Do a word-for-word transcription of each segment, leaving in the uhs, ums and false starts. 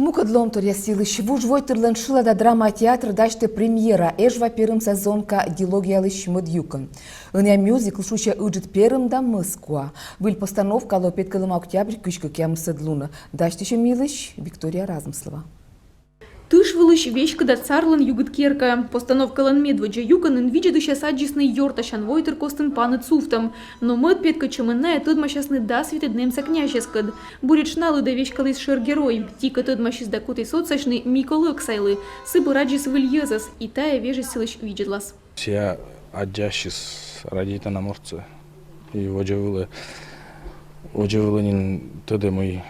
Мукӧд лоӧмторъяс йылысь. Вуж войтырлӧн шылада драма театр дасьтӧ премьера Эжва перымса зонка дилогиялысь мӧд юкӧн. Ӧнія мюзикл шусьӧ Ыджыд Перым да Москва. Выль постановка лоӧ петкӧдлӧма октябрь кызь кӧкъямысӧд лунӧ. Дасьтысьӧм йылысь Виктория Размыслова. Тыш вылысь веськыда царлӧн югыд керкаӧ. Постановкалӧн медводдза юкӧнын видзӧдысьяс аддзисны ёртасян войтыр костын паныд сувтӧм. Но мӧд петкӧдчӧмын найӧ тӧдмасясны дас витӧд нэмса князьяскӧд. Буретш налы да веськаліс шӧр герой. Тикӧ тӧдмасис да кутіс отсасьны Микӧл Ӧксайлы. Сы бӧрын аддзис выль йӧзӧс, и тайӧ вежысь сылысь видзӧдлас. Сійӧ аддзысис радейтана мортсӧ. И водзӧ вылӧ, водзӧ вылӧ нин тӧдӧ, мый,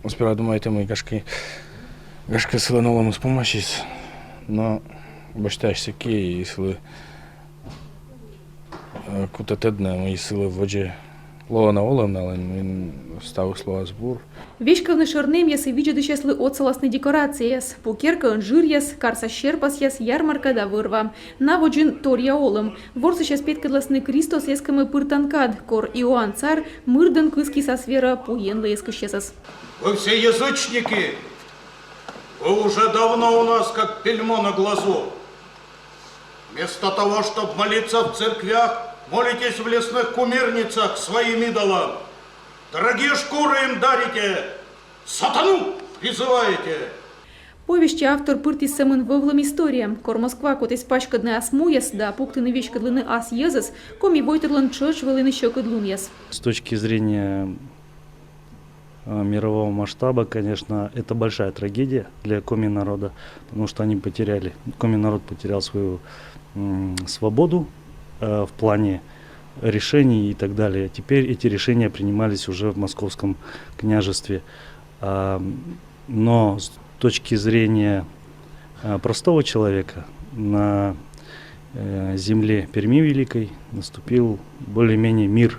сперва думайтӧ, мый гашкӧ, гашкӧ сылӧн олӧмыс помасис. Но босьтасьӧ ки, и сылы, э, кутӧ тӧдны, мый сылы водзӧ лоӧ на олӧм налӧн, мый ставыс лоас бур. Веськавны шӧр нэмъясыс видзӧдысьяслы отсаласны декорацияяс. Пу керкаын жыръяс, карса серпасъяс, ярмарка да вӧр-ва. На водзын торъя олӧм. Ворсысьяс петкӧдласны Кристос эскӧмӧ пыртан кад, кор Иоанн Царь мырдӧн кыскис ас верӧ пу Енлы эскысьясӧс. Вы все язычники! Вы уже давно у нас как бельмо на глазу. Вместо того, чтобы молиться в церквях, молитесь в лесных кумирницах своим идолам. Дорогие шкуры им дарите, сатану призываете. Повестьса автор пыртіс сӧмын вӧвлӧм история. Кор Москва кутіс паськӧдны ас муяс да пуктыны веськӧдлыны ас йӧзӧс, коми войтырлӧн тшӧтш вӧліны сьӧкыд лунъяс. С точки зрения, э, мирового масштаба, конечно, это большая трагедия для коми народа, потому что они потеряли, коми народ потерял свою, м, свободу, э, в плане решений и так далее. Теперь эти решения принимались уже в Московском княжестве. А, но с точки зрения, а, простого человека на, э, земле Перми Великой наступил более-менее мир.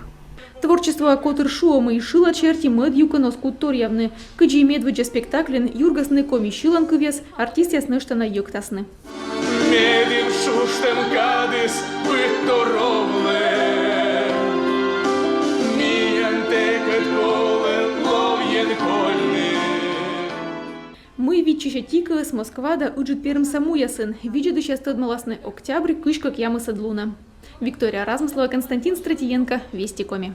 Творчествоа котыр шуӧ, мый шылад серти мӧд юкӧн оз кут торъявны. Кыдзи и медводдза спектакльын, юргасны коми сьыланкывъяс, артистъяс нӧшта на йӧктасны. Медым шуштӧм кадыс быдтор овлӧ, миян тэкӧд колӧ ловйӧн кольны. Мый виччысьӧ Тикӧыс Москва да Ыджыд Перымса муясын, видзӧдысьяс тӧдмаласны октябрь кызь кӧкъямысӧд лунӧ. Виктория Размыслова, Константин Стратиенко, Вести Коми.